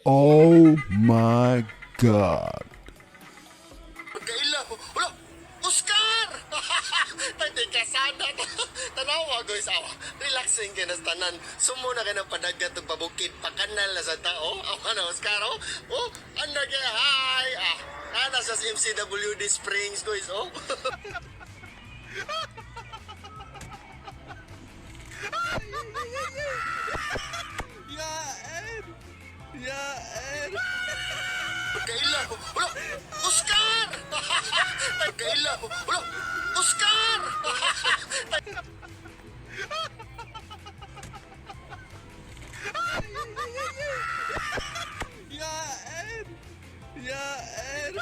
Oh my God. Kaila, wala, Oscar! Pwede ka sana. Tanawa, guys, awa. Relaxing ka na sa tanan. Sumo na ka ng padagat ug pabukid. Pakanal na sa tao. Awa na, Oscar, oh. Oh, ano kaya, hi! Ah, ana sa MCWD Springs, guys, oh. Yaen! Yaen! Kaila, wala, Oscar! Kaila, wala, Oscar! Yaen! Yaen!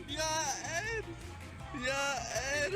Yaen! Yaen!